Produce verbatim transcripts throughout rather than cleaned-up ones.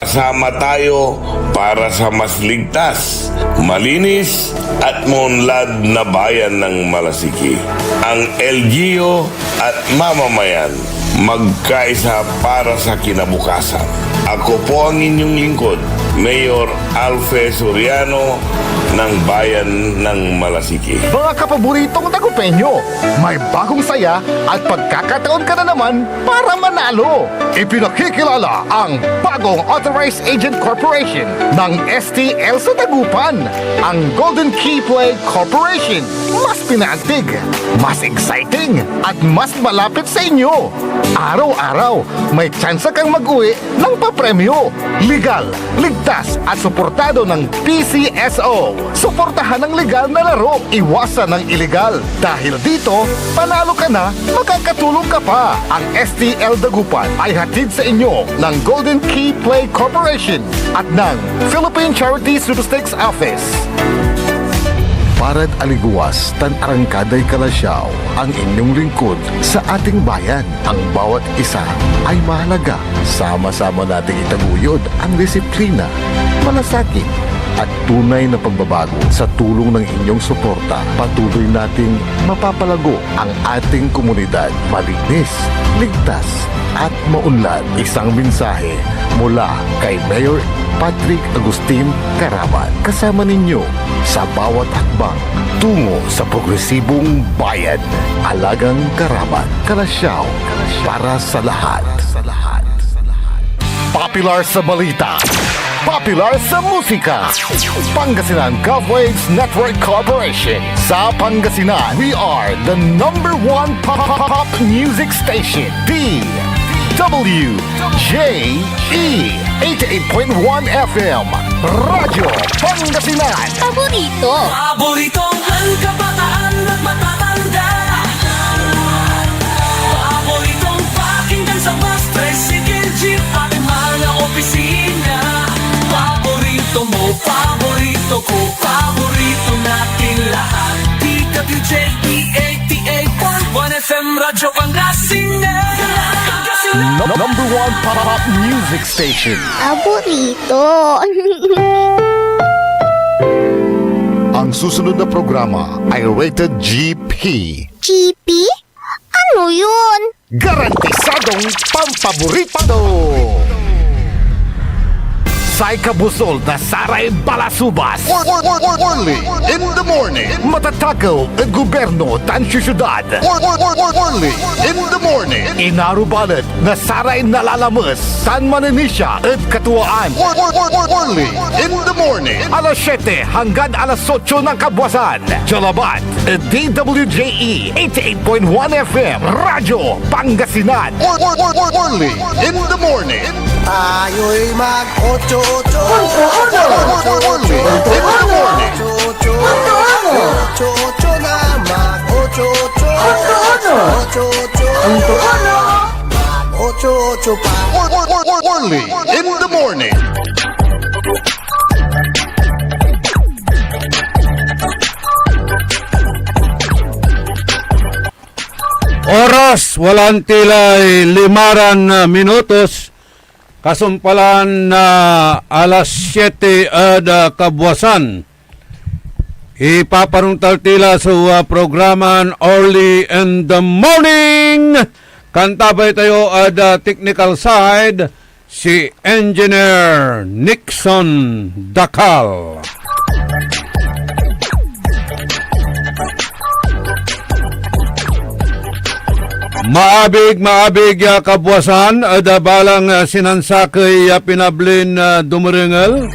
Sama tayo para sa mas ligtas, malinis, at maunlad na bayan ng Malasiki. Ang L G U at mamamayan, magkaisa para sa kinabukasan. Ako po ang inyong lingkod, Mayor Alfe Soriano ng Bayan ng Malasiki. Mga kapaboritong Dagupeño, may bagong saya at pagkakataon ka na naman para manalo. Ipinakikilala ang bagong Authorized Agent Corporation ng S T L sa Dagupan, ang Golden Key Play Corporation. Mas pinaantig, mas exciting, at mas malapit sa inyo. Araw-araw, may tsansa kang mag-uwi ng papremyo. Legal, ligtas, at suportado ng P C S O. Suportahan ang legal na laro, iwasan ang iligal. Dahil dito, panalo ka na, makakatulong ka pa. Ang S T L Dagupan ay hatid sa inyo ng Golden Key Play Corporation at ng Philippine Charity Statistics Office. Parad aligewas tan arangkaday kalasyaw, ang inyong lingkod sa ating bayan. Ang bawat isa ay mahalaga. Sama-sama nating itaguyod ang disiplina, malasakit, at tunay na pagbabago. Sa tulong ng inyong suporta, patuloy nating mapapalago ang ating komunidad. Malinis, ligtas, at maunlad. Isang mensahe mula kay Mayor Patrick Agustin Carabat. Kasama ninyo sa bawat hakbang tungo sa progresibong bayan. Alagang Carabat, kalasyaw para sa lahat. Popular sa balita, popular sa musika. Pangasinan Gov Waves Network Corporation. Sa Pangasinan, we are the number one pop, pop, pop music station, D W J E, eighty-eight point one F M, Radyo Pangasinan. Paborito. Paboritong kabataan at matatanda. Paboritong pakinggan sa bus, tricycle, jeep, at mga opisina. Paborito mo, paborito ko, paborito natin lahat. D W J E eighty-eight point one F M Radyo Pangasinan. Pangasinan. Num-, number one pop music station. Paborito. Ang susunod na programa ay rated G P. G P? Ano yun? Garantisadong pampaborito. Say kabusol na saray balasubas. Or-, or-, or-, or-, Orly in the morning. Matatakew ed gobyerno tan siyudad. Or-, or-, or-, or-, Orly in the morning. Inarubalet na saray nalalames tan manenisia ed katuaan. Or-, or-, or-, or-, Orly in the morning. Alas siete hanggan alas otso ng kabwasan. Dialabat ed D W J E eighty-eight point one F M, Radyo Pangasinan. Or-, or-, or-, or-, Orly in the morning. Tayo'y mag-otso-otso. Punto uno. Or-, or-, or-, Orly in the morning. Otso-otso. Punto uno. Otso-otso na, mag-otso-otso. Punto uno. Otso-otso. Punto uno. Mag-otso-otso pa. Or-, or-, or-, or-, Orly in the morning. Oras, walan tilay limaran, ah, minutos, kasumpalan na alas siete ed, ah, kabwasan. Ipaparungtal tila so, ah, programan Early in the Morning. Kantabay tayo ed, ah, technical side, si Engineer Nixon Dakal. Maabig, maabig ya kabwasan, ed balang, ah, sinansakey ya pinablin, ah, dumerengel.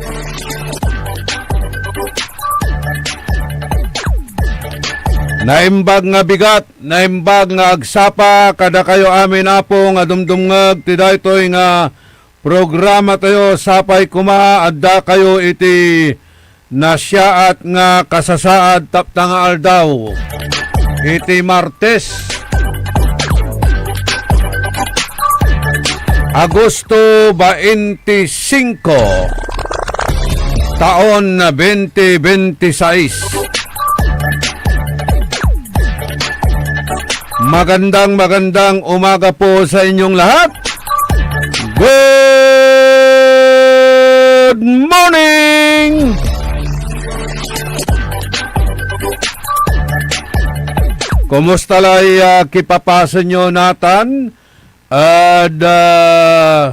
Naimbag nga bigat, naimbag nga agsapa, kadakayo amin, Apo, nga dumdumngeg ti daytoy nga programa tayo. Sapay koma, adda kayo iti nasiaat nga kasasaad tapta nga aldaw, iti Martes, Agosto bainti singko, taon na bainti bainti sais. Magandang, magandang umaga po sa inyong lahat. Good Kumusta lay, ah, kipapasen yo natan ed, ah,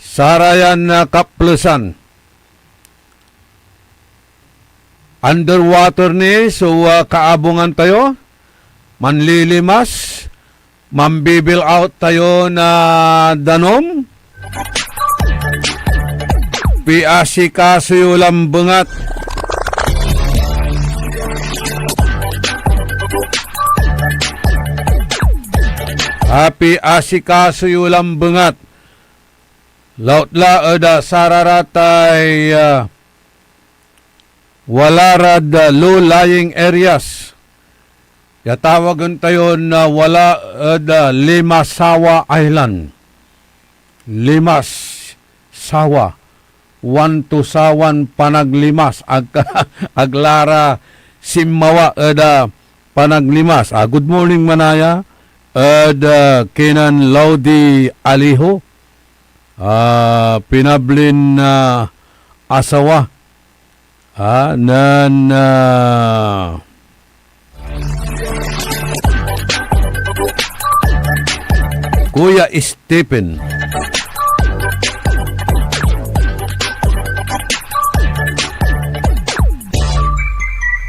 sarayan, ah, kaplesan? Underwater ni so, ah, kaabungan tayo? Manlilimas? Mambibil out tayo na danom? Piasikaso yo lan bengat. Ah, piasikaso yo lan bengat. Lautla ed, ah, sararatay, ah, wala rad, ah, low-lying areas. Ya tawagen tayon, ah, wala ed, ah, Limasawa Island. Limas, sawa. Wan to sawan panaglimas. Ag, ag la ra sinmawa ed, ah, panaglimas. Ah, good morning, manaya. Ed, ah, kinen Laudi Alijo. Ah, pinablin, ah, asawa. Ah, nen, ah, Kuya Stephen.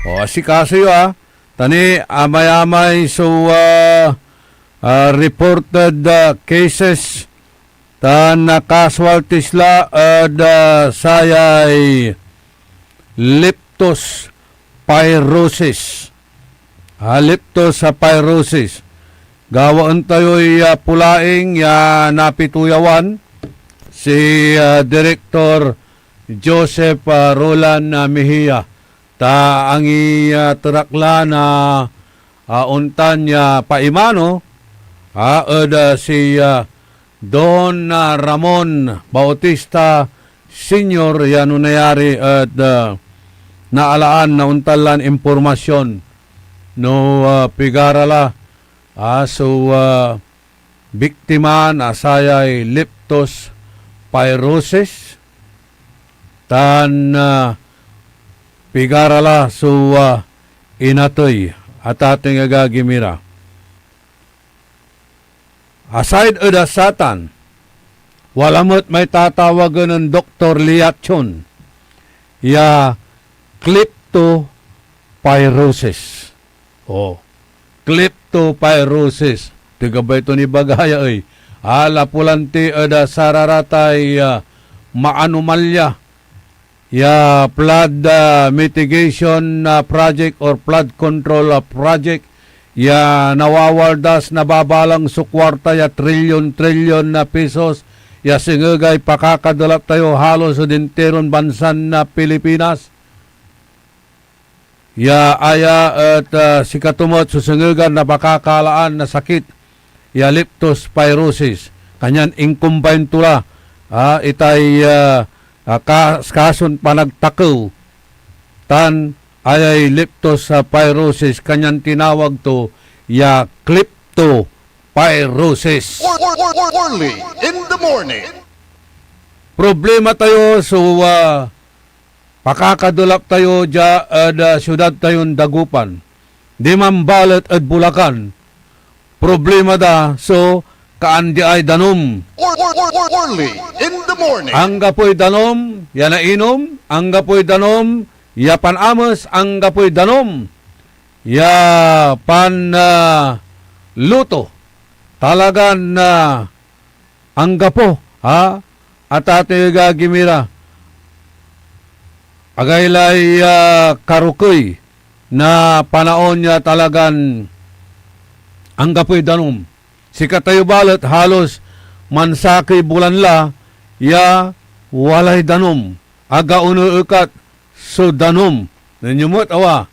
O, asikaso yo, ah. Ta ni amayamay so, ah, ah, reported, ah, cases tan, ah, casualties la ed, ah, sayay leptospirosis. Ah, leptospirosis. Gawaen tayoy, ah, pulaing ya napituyawan si, ah, Director Joseph, ah, Roland, ah, Mejia. Ta angi, ah, terak la na, ah, ontan ya paimano, ah, ed, ah, si, ah, Don, ah, Ramon Bautista Senior ya no nayari et, ah, naalaan na ontan lan impormasyon no, ah, pigara la, ah, so, ah, biktima na sayay leptospirosis tan, ah, pigara la so, ah, inatey, atateng, agagi mi ra. Aside ed a satan, wala met may tatawagen nen Doktor Liachon ya kleptopirosis. Oh, kleptopirosis. Ti gabay ton ibaga ya ey. Ah, lapulanti ed, ah, sararatay, ah, maanomalya ya flood, ah, mitigation, ah, project or flood control, ah, project ya nawawaldas, nababalang so kuarta ya trilyon-trilyon na pesos ya sengegay pakakadelap tayo halos ed interon bansan na Pilipinas. Ya aya et, ah, sikato met so sengegan na pakakalaan na sakit ya leptospirosis. Kanyan incombine to la, ah, itay, ah, ah, ka-, kason panagtakew tan ayay leptospirosis, kanyan tinawag to ya kleptopirosis. Early in the morning. Problema tayo so, ah, pakakadelap tayo dia ed, ah, siudad tayon Dagupan. Diman balet ed Bulacan, problema da so kaandiay danum. Early in the morning. Anggapoy danum ya nainom, anggapoy danum ya panames, anggapoy danum ya pan, ah, luto. Talagan, ah, anggapo, ha? Atateng, agagi mi ra. Agaylay, ah, karokey na panaon ya talagan anggapoy danum. Sikatayo balet halos mansakey bulan la ya walay danum. Aga oneekat so danum. Nen yo met, awa.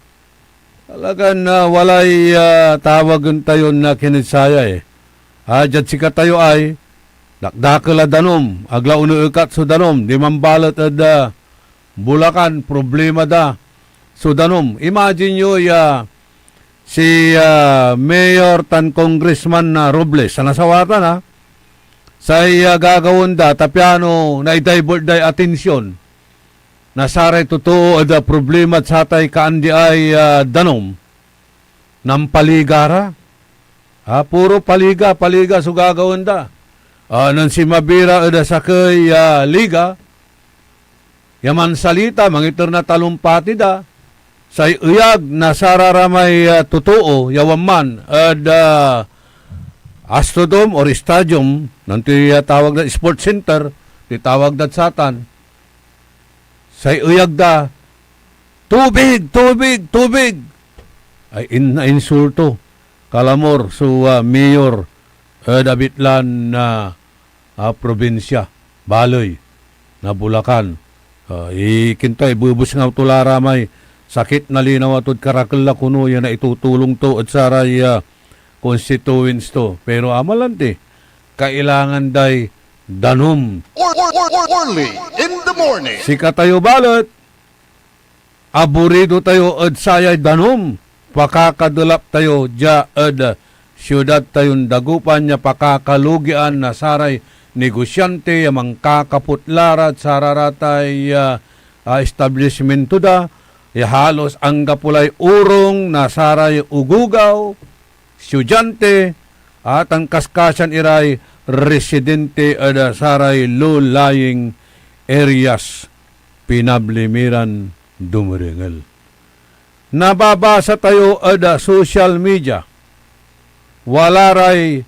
Talagan, ah, walay, ah, tawagen tayon, ah, kinid saya, eh. Ah, diad sikatayo ay dakdakel a danum, ag la oneekat so danum, diman balet ed, ah, Bulacan, problema da so danum. Imagine yo ya si, ah, Mayor tan Congressman na Robles, a nasawatan, ah. Say, ah, gagawaen da, ta piano nai-divert day atensyon na saray totoo ed, ah, problemad satay kaandiay, ah, danum. nampaliga ra. Ah, puro paliga, paliga so gagawaen da. Ah, nen sinmabi ra ed sakey ya liga, ya mansalita, mangiter na talumpati da, say eyag na sararamay, ah, totoo ya wadman ed, ah, Astrodome or Stadium, nantoy, ah, tawag na Sports Center, toy tawag dad satan, say eyag da, "Tubig! Tubig! Tubig!" Ay, in-, insulto. Kalamor so, ah, mayor ed abitlan na, ah, probinsya, baley na Bulacan. Ah, ikinta, ibebesngaw to la ra may sakit na linawa tod karakel la kono ya naitutulong to ed saray, ah, constituents to. Pero amalanti, kailangan day danum. Or, or, or, or, early in the morning. Sikatayo balet, aburido tayo ed sayay danum. Pakakadelap tayo dia ed siudad tayon Dagupan ya pakakalogian na saray negosyante ya mankakaput la rad sararatay, ah, ah, establisimento da, ya halos anggapo lay orong na saray ogogaw, estudyante, a tan kaskasian iray residente ed saray low-lying areas. Pinabli mi ran dumerengel. Nababasa tayo ed social media, wala ray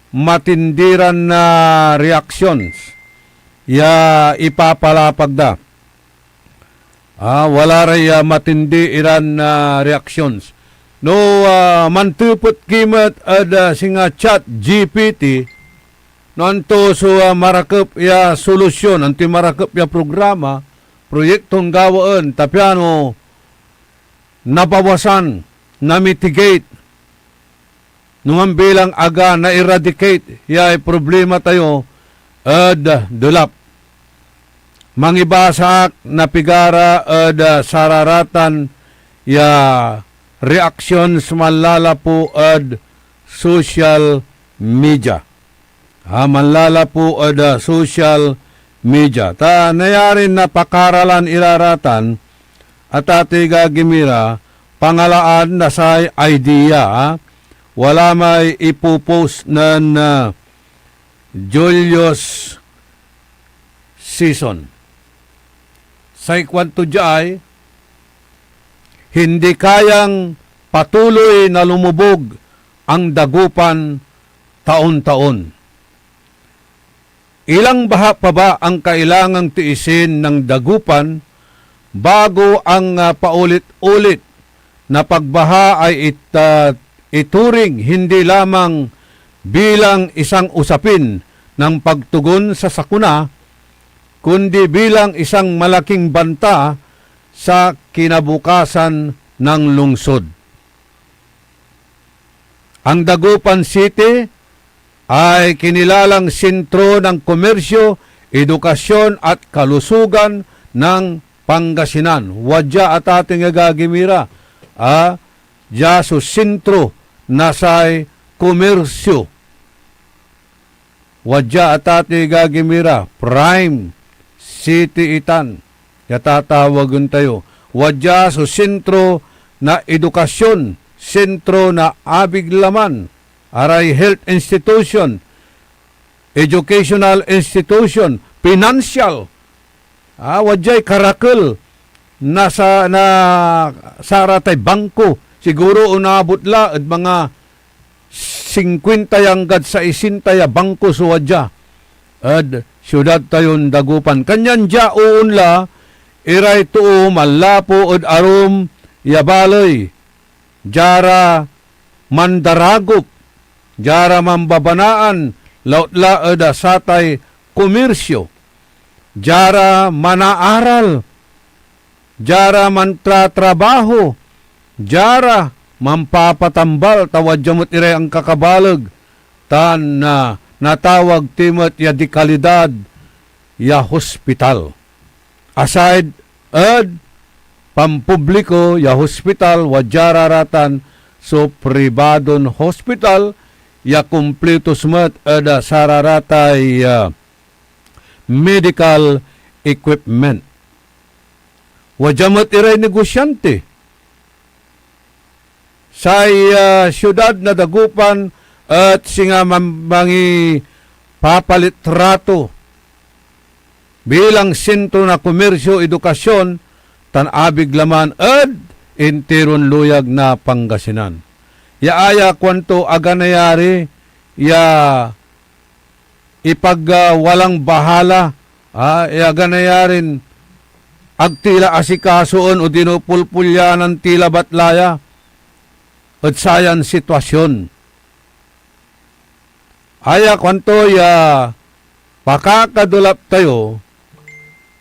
matindi ran, ah, reactions ya ipapalapag da. Ah, wala ray, ah, matindi iran, ah, reactions. No, ah, mantepet ki met ed, ah, singa Chat G P T, no anto so, ah, marakep ya solusyon, antoy marakep ya programa, proyekton gawaen, ta piano nabawasan, na-mitigate, no mambilang aga na-eradicate yay problema tayo ed delap. Mangibasa ak na pigara ed sararatan ya reactions manlalapu ed social media. Ah, manlalapu ed, ah, social media. Ta nayarin napakaralan ira ratan, atatiy gagimira, pangalaan na say idea, ah. Wala may ipopost nen, ah, Julius Season. Say kuanto diay, hindi kayang patuloy na lumubog ang Dagupan taon-taon. Ilang baha pa ba ang kailangang tiisin ng Dagupan bago ang, ah, paulit-ulit na pagbaha ay it-, ah, ituring hindi lamang bilang isang usapin ng pagtugon sa sakuna, kundi bilang isang malaking banta sa kinabukasan ng lungsod. Ang Dagupan City ay kinilalang sentro ng komersyo, edukasyon at kalusugan ng Pangasinan. Wadya, atatiy gagimira, ah, dia so sentro na say komersyo. Wadya, atatiy gagimira, Prime City itan ya tatawagen tayo. Wadya so sentro na edukasyon, sentro na abig laman, aray health institution, educational institution, financial. Ah, wadyay karakel na sa, na saratay bangko. Siguro onabot la ed mga singkuenta ya anggad saisenta ya bangko so wadya ed siudad tayon Dagupan. Kanyan dia oonla iray too manlapu ed arum ya baley, dia ra mandaragop, dia ra mambabanaan, lautla ed satay komersyo, dia ra manaaral, dia ra mantratrabaho, dia ra manpapatambal, ta wadya met iray ankakabaleg, tan, ah, natawag ti met ya dekalidad ya hospital. Aside ed pampubliko ya hospital, wadya ra ratan so pribadon hospital ya kumpletos met ed sararatay, ah, medical equipment. Wadya met iray negosyante. Say, ah, siudad na Dagupan et singa man-, mangipapalitrato bilang sentro na komersio, edukasyon, tan abig laman ed interon luyag na Pangasinan. Ya aya kuanto, aga nayari ya ipag, ah, walang bahala, ah, ya aga nayarin ag ti la asikasoen odino pulpulyanan ti labat la ya ed sayan sitwasyon. Aya kuanto ya pakakadelap tayo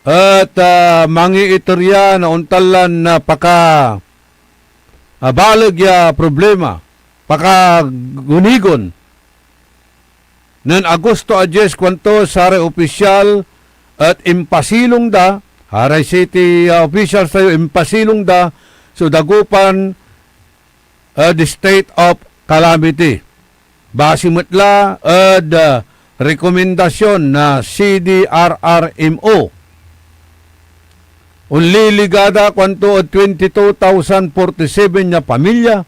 et, ah, mangiiter ya na ontan lan, ah, paka-, ah, baleg ya problema, pakagunigon. Nen Agosto a dies, kuanto saray opisyal et impasilong da, saray city, ah, officials tayo, impasilong da so Dagupan, ah, the state of calamity. Base met la ed, ah, rekomendasyon na C D R R M O. Onliligada, kuanto, ed twenty-two thousand forty-seven ya pamilya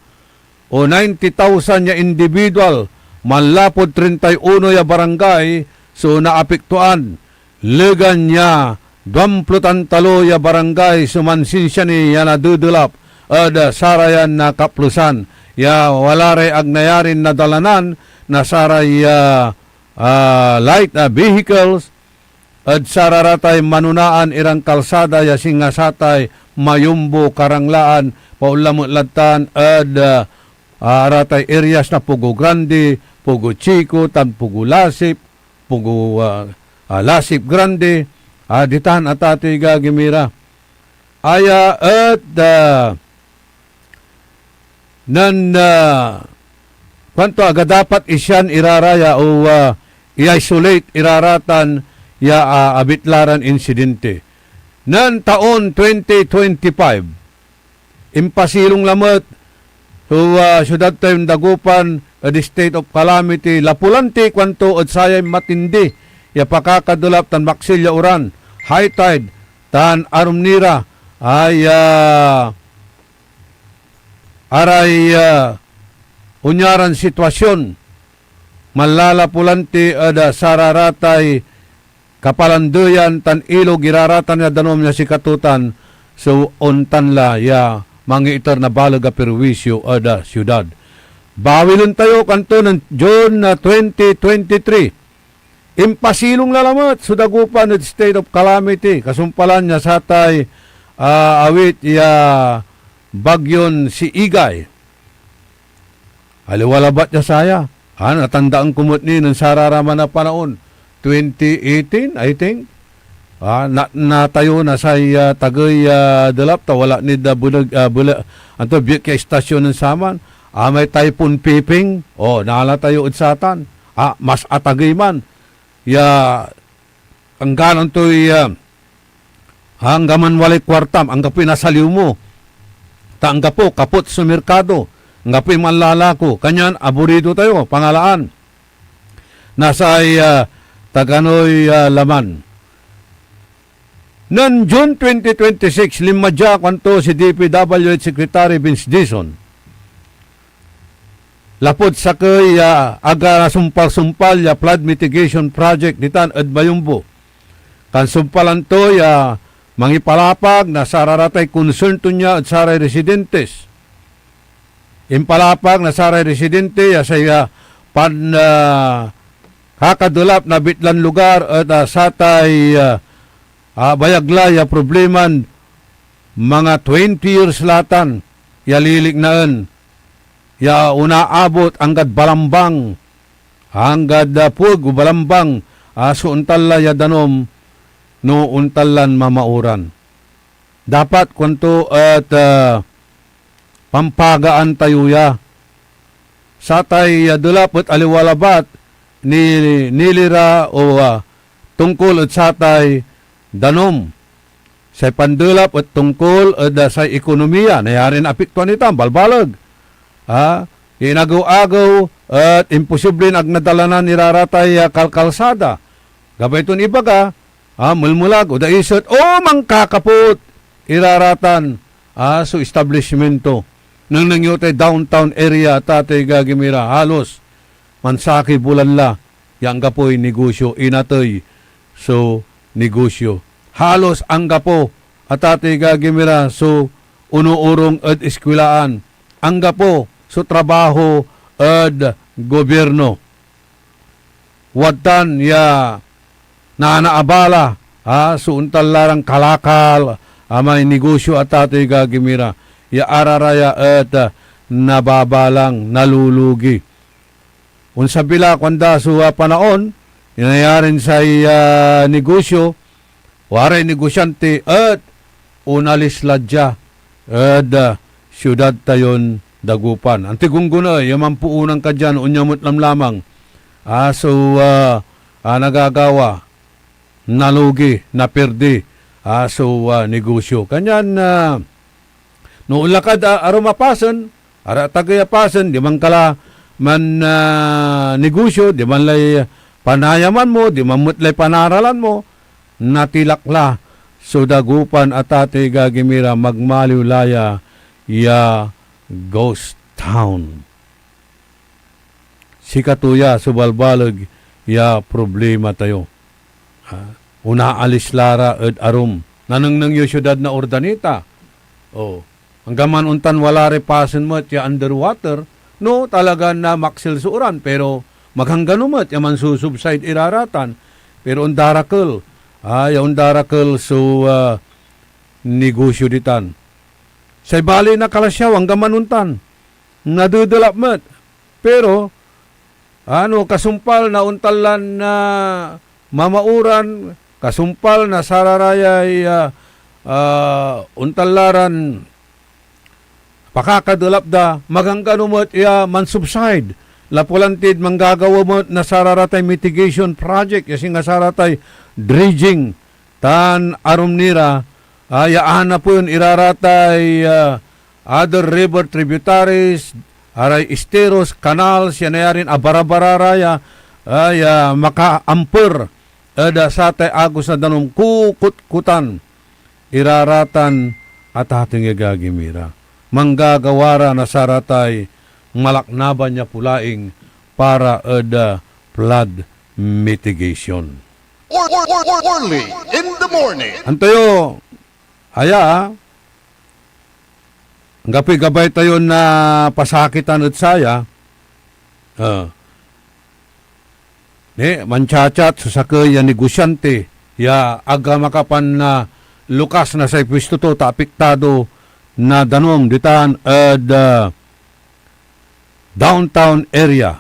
o ninety thousand ya individual manlapud treinta y uno ya barangay so naapektuan. Legan ya duamplo tan talo ya barangay so mansinsiani ya nadedelap ed sarayan nakaplosan ya wala ray ag nayarin nadalanan na saray, ah, ah, light, ah, vehicles ed sararatay manonaan iran kalsada ya singa satay Mayumbo, Karanglaan, paonla met lad tan ed, ah, ah, aratay areas na Pugo Grande, Pugo Chico, tan Pugo Lasip, Pugo, ah, ah, Lasip Grande, ah, ditan, atatoy gagimira. Aya et, ah, nen, ah, kuanto, aga dapat isian irara ya o, ah, i-isolate irara tan ya, ah, abit la ran insidente. Nen taon twenty twenty-five, impasilong lamet so, ah, siudad tayon Dagupan ed state of calamity, lapu lanti, kuanto, ed sayay matindi ya pakakadelap tan maksil ya uran, high tide, tan arum ni ra ay, ah, aray, ah, onyaran sitwasyon. Manlalapu lanti ed, ah, sararatay kapalandeyan tan ilog iraratan ya danum ya sikatotan so ontan la ya mangiiter na baleg a perwisyo ed, ah, siudad. Bawilen tayo, kuanto, nen June, ah, twenty twenty-three. Impasilong la lamet so Dagupan ed state of calamity, kasumpalan ya satay, ah, awit ya bagyon si Igay. Aliwa labat ya saya. Ah, natandaan ko met ni nen sararaman a panaon, twenty eighteen, I think. Ah, na-, natayo na say, ah, tagey ya delap ta wala nid, ah, beneg, ah, bele-, anto, biek ya istasyon nen saman. Ah, may Typhoon Piping. Oh, nala tayo ed satan. Ah, mas atagey man ya anggan antoy, ah, anggaman walay kuartam, anggapoy nasaliw mo, ta anggapo, kaput so merkado, anggapoy manlalako, kanyan aburido tayo, pangalaan na say, ah, taganoy, ah, laman. Nen June twenty twenty-six, linma dia, kuanto, si D P W H Secretary Vince Dizon, lapud sakey ya aga nasumpal-sumpal ya flood mitigation project ditan ed Mayumbo. Kansumpalan to ya mangipalapag na sararatay concern to nia ed saray residentes. Impalapag na saray residente ya say, ah, pan, ah, kakadelap na abit lan lugar et, ah, satay, ah, ah, bayag la ya probleman mga twenty years la tan ya liliknaen ya onaabot anggad Balambang, anggad, ah, Pueg o Balambang, ah, so ontan la ya danum no ontan lan mamaoran. Dapat, kuanto, et, ah, pampagaan tayo ya. Satay, ah, delap et aliwa labat ni, nilira o, ah, tongkol ed satay danum. Say pandelap et tongkol ed, ah, say ekonomiya. Nayarin apektuan itan, balbaleg. Ah, inagew-agew et imposiblin ag nadalanan iraratay, ah, kalkalsada. Gabay ton ibaga, ah, melmelag, odaiset, o mankakaput iraratan, ah, so establishmento. Nengneng yo tay downtown area, atatey, gagimira, halos mansakey bulan la ya anggapoy negosyo, inatey so negosyo. Halos anggapo, atatey, gagimira, so onoorong ed eskwelaan. Anggapo so trabaho ed gobierno. Wadtan ya nanaabala, ha, so ontan la ran kalakal a may negosyo, atatey, gagimira, ya araraya et, ah, nababalang, nalulugi. Onsabi la, kuanda, so, ah, panaon ya nayarin say, ah, negosyo, waray negosyante et onalis la dia ed, ah, siudad tayon Dagupan. Antigunggona ya mampoonan ka dian, onya met lamlamang, ah, so, ah, ah, nagagawa, nalugi, napirdi, ah, so, ah, negosyo. Kanyan, ah, no onla kad, ah, arum a pasen, ara atagey a pasen, diman ka la man, ah, negosyo, diman lay panayaman mo, diman met lay panaralan mo, natilak la so Dagupan, atatey, gagimira, magmaliw la ya, ya ghost town. Sikato ya so balbaleg ya problema tayo. Ha? Onaalis la ra ed arum. Nanengneng yoy siudad na Urdaneta. Oh, anggaman ontan wala ray pasen met ya underwater, no talagan na maksil so uran, pero maganggano met ya mansusubside ira ratan. Pero ondarakel, ah, ya ondarakel so, ah, negosyo ditan. Say baley na Calasiao, anggaman ontan, nadedelap met. Pero, ano, kasumpal na ontan lan, ah, mamaoran, kasumpal na sararayay, ah, ah, ontan la ran pakakadelap da, maganggano met ya mansubside. Lapu lan tid manggagawa met na sararatay mitigation project, ya singa saratay dredging, tan arum ni ra, ah, ya anapen ira ratay, ah, other river tributaries, aray esteros, canals, ya nayarin abarabara ra ya, ah, ya makaamper ed, ah, satay agos na danum, kukutkutan ira ratan, atateng, gagimira. Manggagawa ra na saratay malaknaban ya pulaing para ed, ah, flood mitigation. Or, or, or, or, early in the morning. Antayo, aya, anggapoy gabay tayon napasakitan ed saya, ah, ni, manchat-chat so sakey ya negosyante ya ag la makapan na lukas na say pwesto to ta apektado na danum ditan ed, ah, downtown area.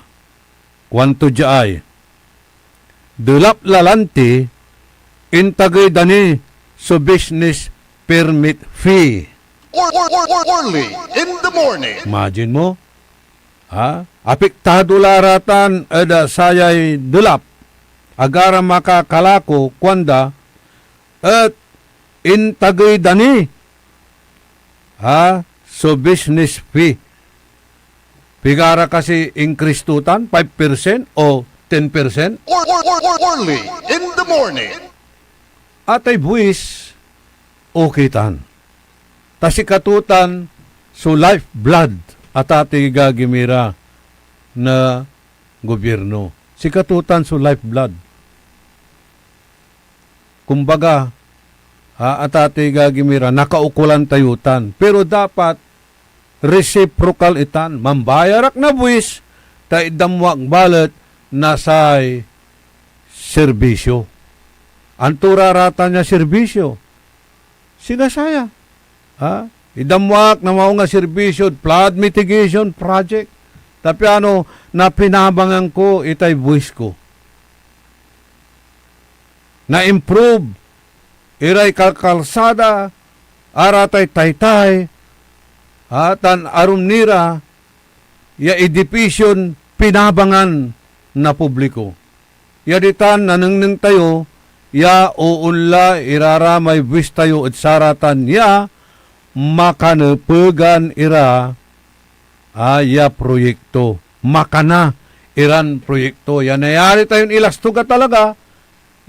Kuanto diay, "Delap la lanti, intagey da ni so business permit fee." Or, or, or, or, early in the morning. Imagine mo, ha? Apektado la ratan ed, ah, sayay delap. Agara makakalako, kuanda, et intagey da ni, ha, so business fee. Pigara kasi inkris to tan? Five percent o ten percent? Or, or, or, or, early in the morning. Atay buis, okay tan. Ta sikato tan so lifeblood, atatey, gagimira, na gobierno. Sikato tan so lifeblood. Kumbaga, ha, atatey, gagimira, nakaukolan tayo tan. Pero dapat reciprocal itan. Mambayar ak na buis, ta itdan mo ak balet na say serbisyo. Anto ra ratan ya serbisyo? Singa saya. Ha? Itdan mo ak na maong a serbisyod flood mitigation project. Ta piano na pinabangan ko itay buis ko. Na-improve iray kalkalsada, aratay taytay, ha, tan arum ni ra ya edipisyon pinabangan na publiko. Ya ditan nanengneng tayo ya oonla iraramay buis tayo ed saratan ya makanepegan ira, a, ya proyekto. Makana iran proyekto ya nayari tayon ilastoga talaga,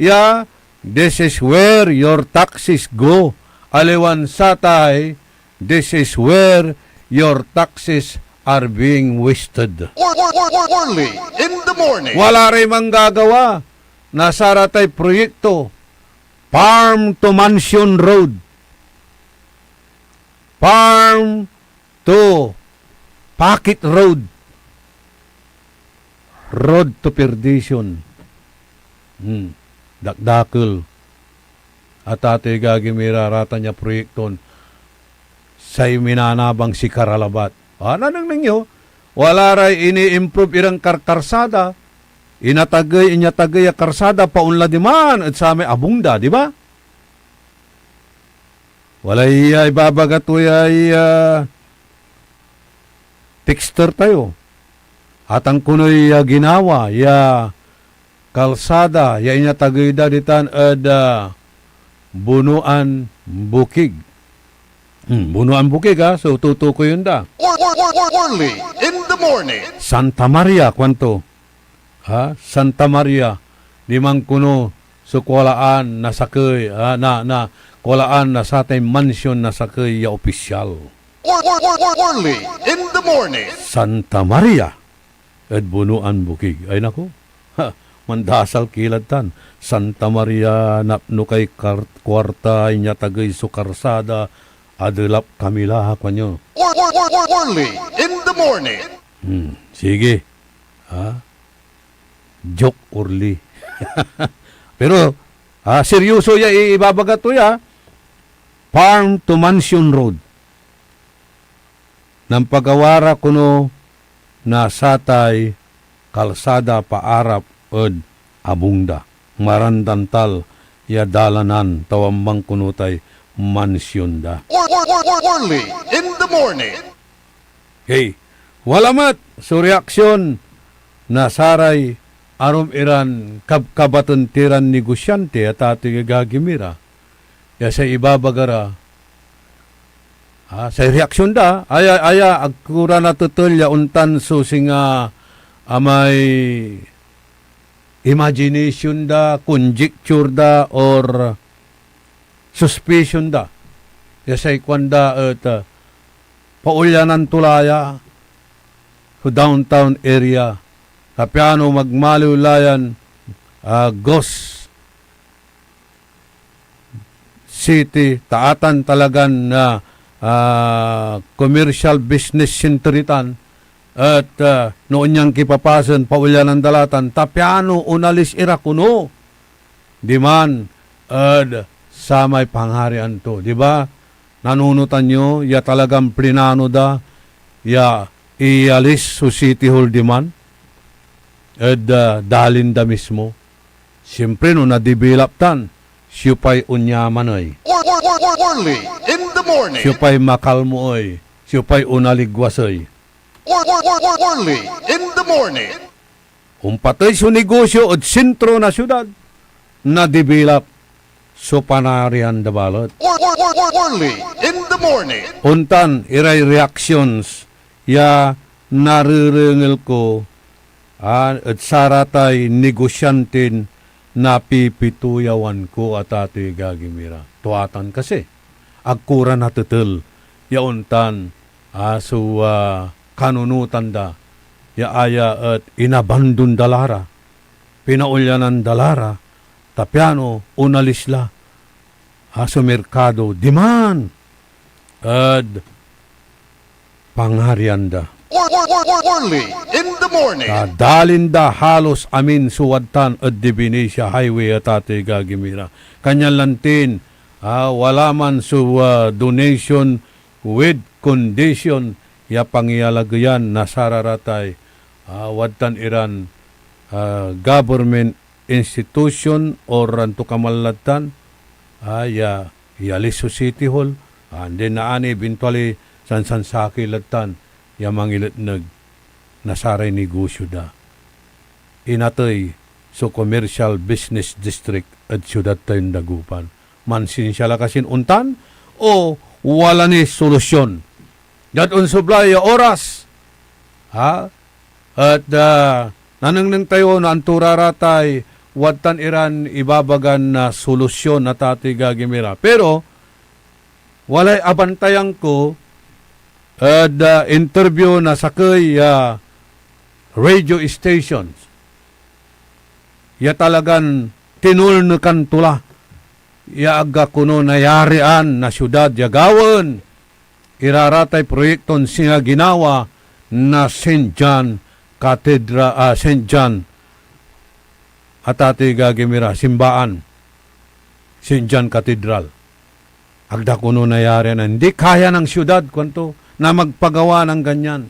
ya, "This is where your taxes go." Aliwan satay, "This is where your taxes are being wasted. Early in the morning. Wala ray manggagawa na saratay proyekto. Farm to Mansion Road. Farm to Pocket Road. Road to Perdition. Hmm. Dakdakel. Atatoy gagi mi ra, ratan ya proyekton say minanabang sikara labat. Ah, nanengneng yo, wala ray ini-improve iran karkarsada, inatagey, inyatagey a karsada, paonla diman ed samay abung da, di ba? Walay, ah, ibabaga to yay, ah, texter tayo. Atan konoy, ah, ginawa ya kalsada ya inyatagey da ditan ed, ah, Bunuan Bukig. Hmm, Bunuan Bukig, ah, so tutukoyen da. Early in the morning. Santa Maria, kuanto. Ha? Santa Maria, diman kono so kualaan na sakey, ah, na, na kualaan na satay mansion na sakey ya opisyal. Early in the morning. Santa Maria ed Bunuan Bukig. Ay naku, ha, mandasal ki lad tan. Santa Maria, napno kay kar-, kuarta, inyatagey so karsada, adelap kami la, kuanyo. Early in the morning. Hmm, sige. Ha? Joke, Orly. Pero, ah, seryoso ya i-, ibabaga to ya. Farm to Mansion Road. Nampagawa ra kono na satay kalsada paarap ed abung da. Marandantal ya dalanan, ta wambang kono tay mansion da. Early in the morning. Hey, wala met so reaksyon na saray arum iran kabkabaten tiran negosyante, atatoy agagi mi ra, ya say ibabaga ra, ah, say reaksyon da, aya, aya, agko ra natetel ya ontan so singa amay imagination da, conjecture da, or suspicion da. Ya say kuanda et, ah, paulyanan to la ya so downtown area, ta piano magmaliw la yan, ah, ghost city, ta atan talagan, ah, ah, commercial business center itan, et, ah, no onyang kipapasen, paulyanan da la tan, ta piano onalis ira kono diman ed samay pangharian to, di ba? Nanunotan yo ya talagan plinano da ya iyalis so City Hall diman ed, ah, dalin da mismo. Siyempre, no na-develop tan, siopay onyaman ey? Early in the morning. Siopay makalmo ey? Siopay onaligwas ey? Early in the morning. Ompatey so negosyo ed sentro na siudad, na-develop so Panarian da balet. Early in the morning. Ontan iray reactions ya narerengel ko, ah, ed saratay negosyanten napipituyawan ko, atatoy agagi mi ra. Tua tan kasi, agko ra natetel ya ontan, ah, so, ah, kanunotan da, ya aya et inabandon da la ra, pinaulyanan da la ra, ta piano onalis la, ah, so merkado diman ed Panarian da. Early in the morning. Ta dalin da halos amin so wadtan ed Divinesia Highway, atatoy agagi mi ra. Kanyan lantin, ah, wala man so, ah, donation with condition ya pangiyalageyan na sararatay, ah, wadtan iran, ah, government institution or antokaman lad tan, ah, ya iyalis so City Hall, ah, and then naani, eventually, sansansakey lad tan ya mangiletneg na saray negosyo da. Inatey so commercial business district ed siudad tayon Dagupan. Mansinsia la kasin ontan o wala ni solusyon? Diad onsoblay ya oras, ha? Et, ah, nanengneng tayo na anto ra ratay wadtan iran ibabagan na solusyon, atatoy agagi mi ra. Pero walay abantayan ko ed, ah, interview na sakey ya radio stations ya talagan tinulnekan to la ya agga kono nayarian na siudad ya gawaen ira ratay proyekton singa ginawa na Saint John Cathedral, ah, Saint John, atatoy gagimira, simbaan, Saint John Cathedral. Agda kono nayarian. Andi kaya ng siyudad, kuanto, na magpagawa ng ganyan.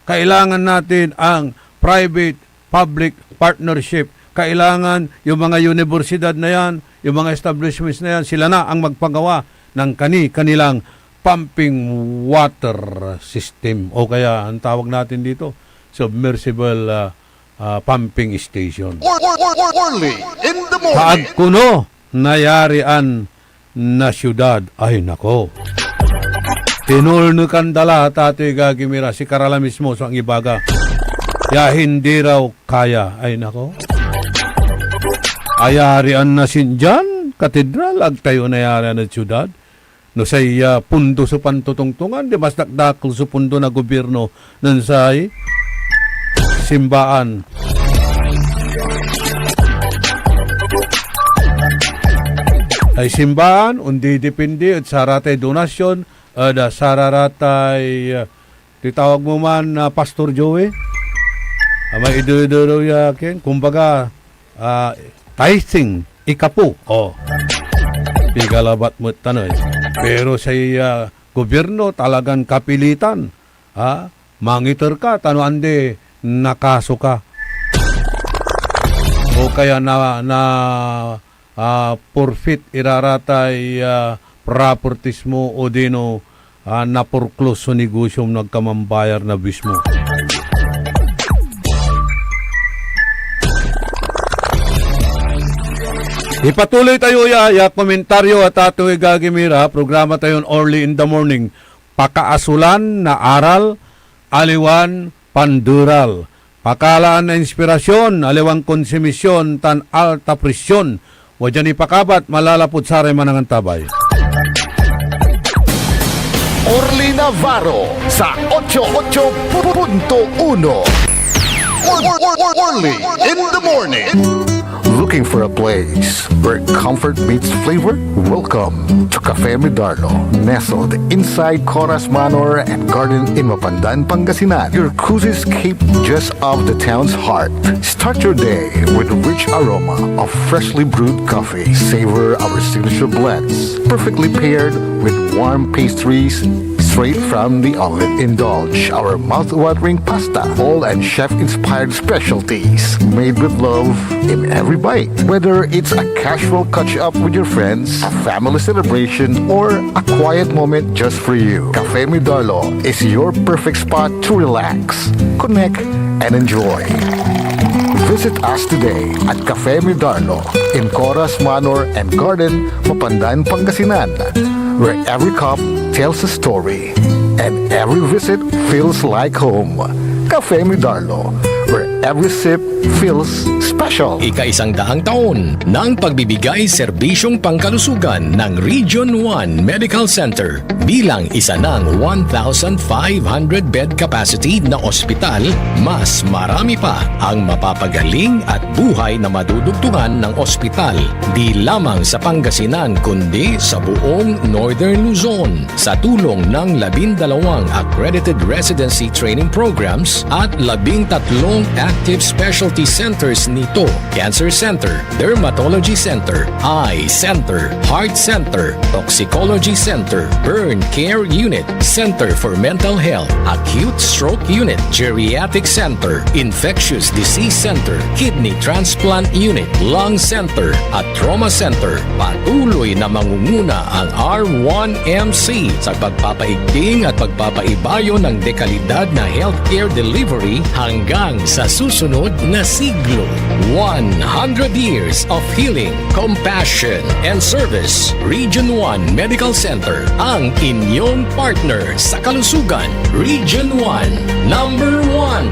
Kailangan natin ang private-public partnership. Kailangan yung mga universidad na yan, yung mga establishments na yan, sila na ang magpagawa ng kani-kanilang pumping water system. O kaya, ang tawag natin dito, submersible, ah, ah, pumping station. Early in the morning. Kaag kono nayarian na siyudad. Ay, nako. Tinulnekan da la, atatoy gagimira, sikara la mismo so angibaga ya hindi raw kaya. Ay, nako. Ayarian na Saint John Cathedral, agtayo nayarian na siyudad. No say, ah, pondo so pantotongtongan, di mas dakdakel so pondo na gobierno nen say simbaan. Ay simbaan, ondi depende ed saratay donasyon, ed, ah, sararatay, ah, titawag mo man, ah, Pastor Joey? Ah, may idedero ya, Ken. Kumbaga, ah, tithing, ikapo. Oh. Pigalabat met tanay. Pero say, ah, gobierno talagan kapilitan. Ha? Mangiter ka, tano andi, nakaso ka. O kaya na, na, ah, forfeit iraratay, ah, properties mo o dino, ah, naporklos so negosyo mo, nagkamambayar na buwis mo. Ipatuloy tayo ya, ya komentaryo, atatoy gagimira, programa tayon Early in the Morning. Pakaasolan na aral, aliwan panderal. Pakalaan na inspirasyon, aliwan konsumisyon, tan alta presyon. Wadyan ipakabat, malalapud saray manangantabay. Orly Navarro sa ocho ocho punto uno. Or-, or-, or-, Orly in the morning. Looking for a place where comfort meets flavor? Welcome to Cafe Midarlo, nestled inside Coras Manor and Garden in Mapandan, Pangasinan. Your cozy escape just off the town's heart. Start your day with a rich aroma of freshly brewed coffee. Savor our signature blends, perfectly paired with warm pastries straight from the oven. Indulge our mouth-watering pasta, bowl and chef-inspired specialties, made with love in every bite. Whether it's a casual catch-up with your friends, a family celebration, or a quiet moment just for you, Cafe Midarlo is your perfect spot to relax, connect, and enjoy. Visit us today at Cafe Midarlo in Coras Manor and Garden, Mapandan, Pangasinan, where every cup tells a story and every visit feels like home. Cafe Midarlo, where every sip feels special. Ikaisang daang taon ng pagbibigay serbisyong pangkalusugan ng Region one Medical Center. Bilang isa ng one thousand five hundred bed capacity na ospital, mas marami pa ang mapapagaling at buhay na madudugtungan ng ospital, di lamang sa Pangasinan kundi sa buong Northern Luzon. Sa tulong ng labindalawang accredited residency training programs at labing tatlong active specialty centers nito, Cancer Center, Dermatology Center, Eye Center, Heart Center, Toxicology Center, Burn Care Unit, Center for Mental Health, Acute Stroke Unit, Geriatric Center, Infectious Disease Center, Kidney Transplant Unit, Lung Center, at Trauma Center. Patuloy na mangunguna ang R one M C sa pagpapaigting at pagpapaibayo ng dekalidad na healthcare delivery hanggang sa susunod na siglo. One hundred years of healing, compassion, and service. Region one Medical Center, ang inyong partner sa kalusugan. Region one, number one.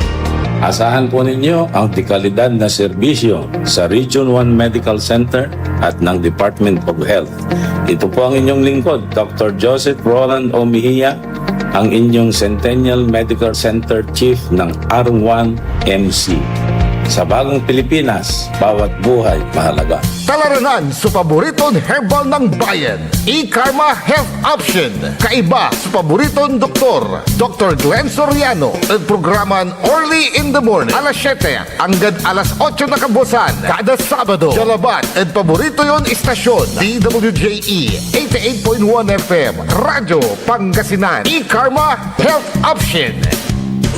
Asahan po ninyo ang dekalidad na serbisyo sa Region one Medical Center at ng Department of Health. Ito po ang inyong lingkod, Doctor Joseph Roland O. Mejia, ang inyong Centennial Medical Center Chief ng R one M C. Sa bagong Pilipinas, bawat buhay mahalaga. Talaranan so paboriton herbal ng bayan, E-Karma Health Option. Kaiba so paboriton doktor, Doktor Glenn Soriano, ed programan Early in the Morning, alas siyete anggad alas otso na kabuasan, kada Sabado. Dia labat ed paborito yon istasyon, D W J E eighty-eight point one F M, Radyo Pangasinan. E-Karma Health Option.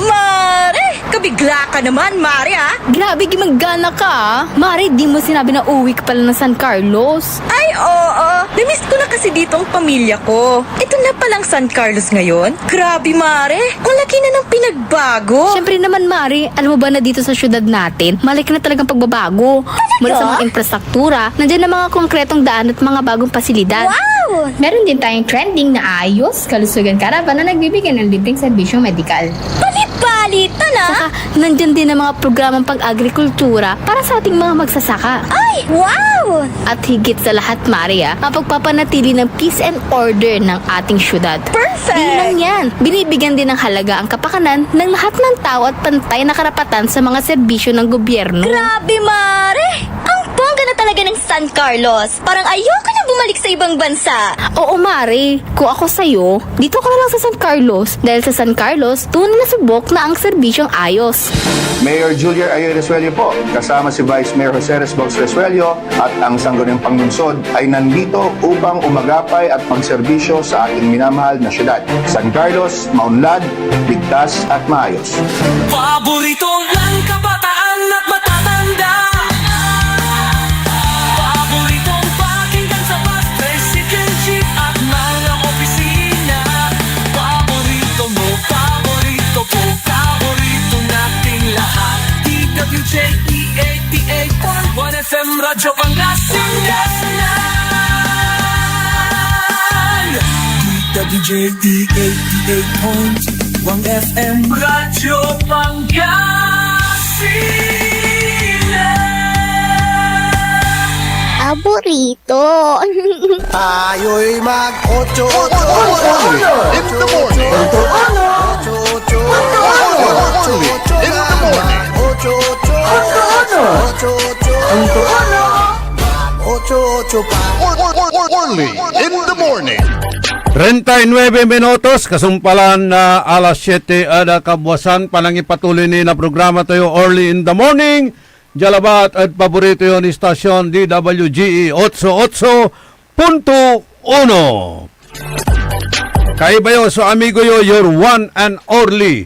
Mare! Kabigla ka naman, Mare, ah! Grabe, gimanggana ka, ah! Mare, di mo sinabi na uwi ka pala ng San Carlos. Ay, oo. Namiss ko na kasi dito ang pamilya ko. Ito na palang San Carlos ngayon. Grabe, Mare. Ang laki na ng pinagbago. Siyempre naman, Mare. Alam mo ba na dito sa syudad natin, malaki na talagang pagbabago. Talaga? Mula sa mga infrastruktura, nandiyan na mga konkretong daan at mga bagong pasilidad. Wow! Meron din tayong trending na ayos, kalusugan caravan na nagbibigay ng libreng serbisyong medikal. Bali-bali, tala! Saka, nandiyan din ang mga programang pag-agrikultura para sa ating mga magsasaka. Ay, wow! At higit sa lahat, Mare, ah, mapagpapanatili ng peace and order ng ating syudad. Perfect! Di lang yan, binibigyan din ng halaga ang kapakanan ng lahat ng tao at pantay na karapatan sa mga serbisyo ng gobyerno. Grabe, Mare! Ang bongga na talaga ng San Carlos! Parang ayoko na bumalik sa ibang bansa! Oo, Mare. Kung ako sa'yo, dito ka na lang sa San Carlos, dahil sa San Carlos, tunay na subok na ang serbisyong ayos. Mayor Julian Ayoy Resuello po, kasama si Vice Mayor Jose Resbox Resuello at ang sangguniang panlungsod ay nandito upang umagapay at magserbisyo sa ating minamahal na syudad. San Carlos, maunlad, ligtas at maayos. Paborito ng kabataan at matatanda. Paboritong pakinggan sa bus, tricycle, jeep at mga opisina. Paborito mo, paborito ko, paborito nating lahat. D W J E eighty-eight point one F M Radyo Pangasinan. D W J E eighty-eight point one F M Radyo Pangasinan. Paborito. Tayo'y mag-ocho-ocho. In the morning. Ocho-ocho. In the morning. Ocho-ocho. Ocho-ocho. Mag-ocho-ocho pa. Early in the morning. Treinta y nueve minutos, kasumpalan na alas siete ed kabuasan, panangipatuloy ni na programa tayo, Early in the Morning. Dia labat ed paborito yon istasyon, D W G E otso otso punto uno. Kaiba yo so amigo yo, your one and only,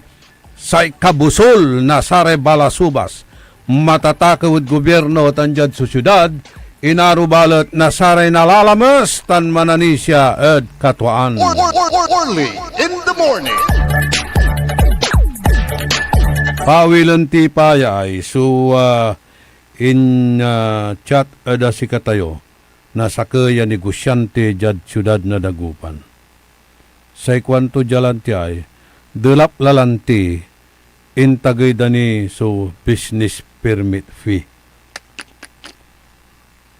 say kabusol na saray balasubas, matatakew ed gobyerno tan diad sosyedad, inaro balet na saray nalalames tan mananisia ed katuaan. Early in the morning. Pawilen ti payay so, ah, in, ah, chat ed sikatayo na sakey a negosyante diad siudad na Dagupan. Say kuanto dia lanti ay, delap la lanti, intagey da ni so business permit fee.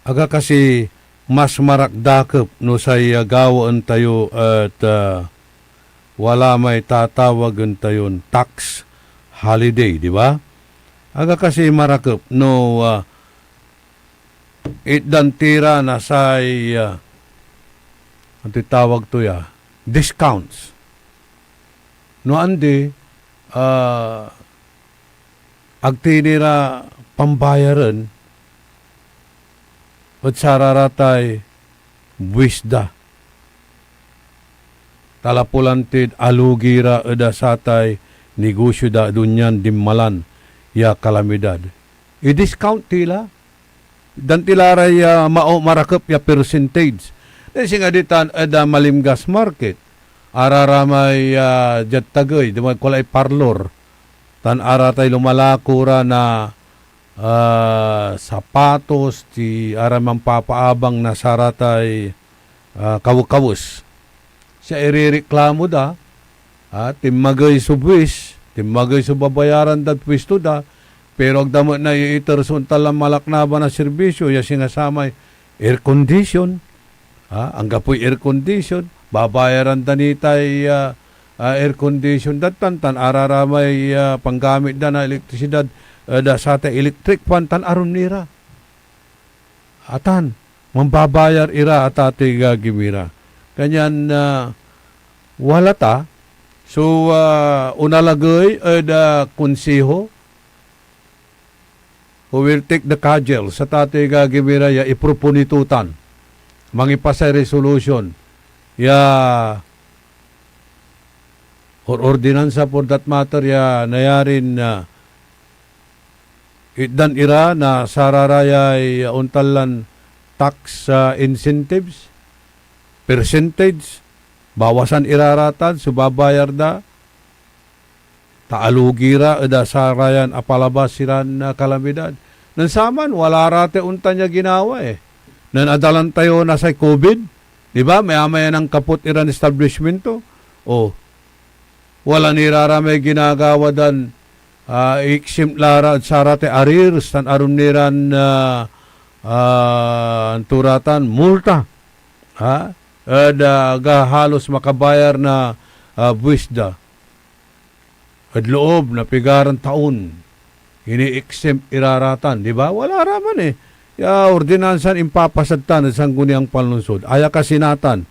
Aga kasi mas marakdakep no say, ah, gawaen tayo et, ah, wala may tatawagen tayon tax holiday, di ba? Aga kasi marakep no, ah, itdan ti ra na say, ah, antoy tawag to ya, discounts. No andi, ah, agti ni ra pambayaren ed sararatay buis da. Talapulan tid alugi ra ed satay negosyo da ed onyan dinmalan ya kalamidad. I-discount ti la. Itdan ti la ray, ah, mao-, marakep ya percentage. Nen singa ditan ed, ah, Malimgas Market, araramay, ah, diad tagey, dimad kualay parlor, tan aratay lumalako ra na, ah, sapatos, ti aramay manpapaabang na saratay, ah, kawekawes. Siya irereklamo da, ah, tinmagey so buis, tinmagey so babayaran dad puesto da, pero ag da met naiiter so ontan lan malaknaban a serbisyo ya singa samay air condition, ah, anggapoy air condition, babayaran da ni tay, ah, ah, air condition dad tan, tan araramay, ah, panggamit da na elektrisidad, ah, da satay electric fan, tan arum ni ra. Atan, mambabayar ira, atatoy gagimira. Kanyan, ah, wala ta, so, ah, onalagey ed, ah, konseho, who will take the cudgels, atatoy gagimira ya iproponi to tan mangipasay resolution ya or ordinansa for that matter ya nayarin, ah, itdan ira na sararayay, ah, ontan lan tax, ah, incentives, percentage, bawasan ira ra tan so babayar da, ta alugi ra ed, ah, sarayan apalabas iran, ah, kalamidad. Nen saman, wala ra tay ontan ya ginawa, eh. Nen adalan tayo na say covid, di ba? Maya-maya nankapot iran establishmento. Oh, wala ni ra ra may ginagawa dan, ah, exempt la ra ed saratay arrears tan arum ni ran, ah, ah, anto ra tan, multa, ha? Ed, ah, aga halos makabayar na, ah, buwis da. Ed loob na pigaran taon, ini-exempt ira ra tan, di ba? Wala ra man, eh. Ya ordinansan impapasad tan ed Sangguniang Panlungsod. Aya kasi natan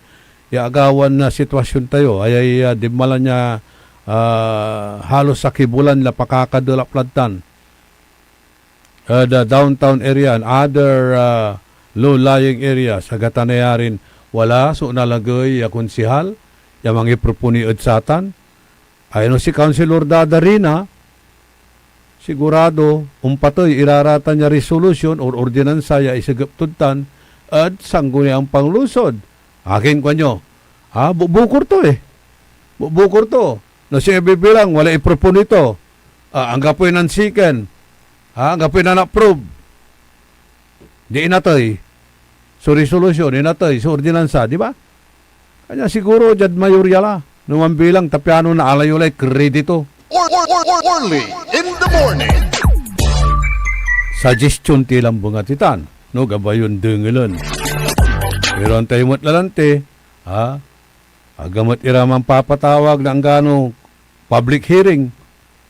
ya agawan na sitwasyon tayo, aya ya dinmalan ya, ah, halos sakibulan la pakakadelap lad tan. Ah, the downtown area and other, ah, low-lying areas, agatan nayarin wala so nalagey ya konsehal ya mangiproponi ed satan. Ay no si Councilor Dadarina, sigurado, ompatey ira ra tan ya resolution or ordinansa ya isegep tod tan ed Sangguniang Panglungsod. Akin kuanyo, ah, bukbukor to eh. Bukbukor to. No si bibilang, wala iproponi to. Ah, anggapoy nansiken. Ah, anggapoy nan-approve. Di inatey so resolution, inatey so ordinansa, di ba? Kanya siguro diad mayorya la, no mambilang ta piano naalayo lay kredito. Or, or, or, or, Orly in the morning. Suggestion ti lambengat itan, no, gabayon dengelen. Pero antay met lalanti, ha? Agamet ira manpapatawag na anggano public hearing,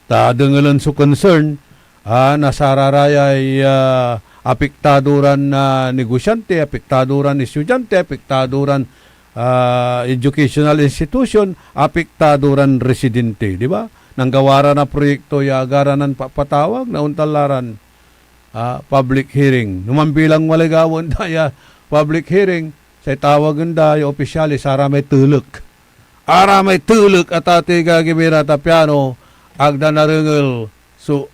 ta dengelen so concern, ah, na sararayay, ah, apektado ran, ah, negosyante, apektado ran estudyante, apektado ran, ah, educational institution, apektado ran residente, di ba? Nanggawa ra na proyekto ya agara nan papatawag, naontan la ran, ah, public hearing. No mambilang walay gawaen da ya public hearing, say tawagen da ya opisyal, saramay telek. Aramay telek a tati gagimira ta piano, ag da narengel so